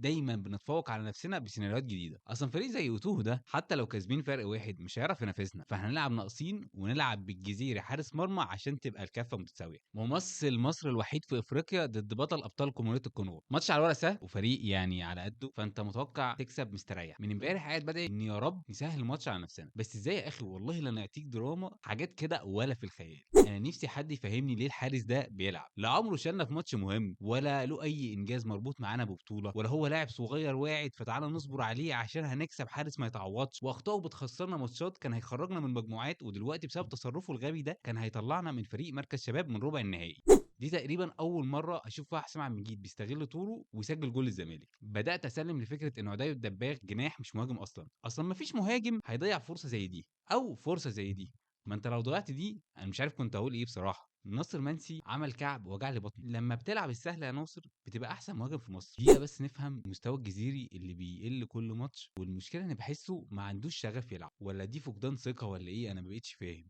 دايما بنتفوق على نفسنا بسيناريوهات جديدة. اصلا فريق زي اوتوهو ده حتى لو كاسبين فرق واحد مش هيعرف ينافسنا، فاحنا هنلعب ناقصين ونلعب بالجزيري حارس مرمى عشان تبقى الكفة متساوية. ممثل مصر الوحيد في افريقيا ضد بطل ابطال جمهورية الكونغو، ماتش على الورق سهل وفريق يعني على قده، فانت متوقع تكسب مستريح. من امبارح قاعد بدعي ان يا رب نسهل الماتش على نفسنا، بس ازاي يا اخي؟ والله لا نعطيك دراما حاجات كده ولا في الخيال. انا نفسي حد يفهمني ليه الحارس ده بيلعب، لا عمره شالنا في ماتش مهم، ولا له اي انجاز مربوط معانا ببطولة، ولا هو لاعب صغير واعد فتعالى نصبر عليه عشان هنكسب حارس ما يتعوضش، واخطائه بتخسرنا ماتشات كان هيخرجنا من مجموعات، ودلوقتي بسبب تصرفه الغبي ده كان هيطلعنا من فريق مركز شباب من ربع النهائي. دي تقريبا اول مرة اشوف فيها حسام عبد المجيد بيستغل طوله ويسجل جول للزمالك. بدات اسلم لفكرة ان عدي الدباغ جناح مش مهاجم اصلا، اصلا مفيش مهاجم هيضيع فرصة زي دي او فرصة زي دي. ما انت لو ضيعت دي انا مش عارف كنت هقول ايه بصراحة. ناصر منسي عمل كعب وجع لي بطني. لما بتلعب السهلة يا ناصر بتبقى احسن مهاجم في مصر. دقيقة بس نفهم مستوى الجزيري اللي بيقل كل ماتش، والمشكلة ان بحسه ما عندوش شغف يلعب، ولا دي فقدان ثقة ولا ايه، انا ما بقتش فاهم.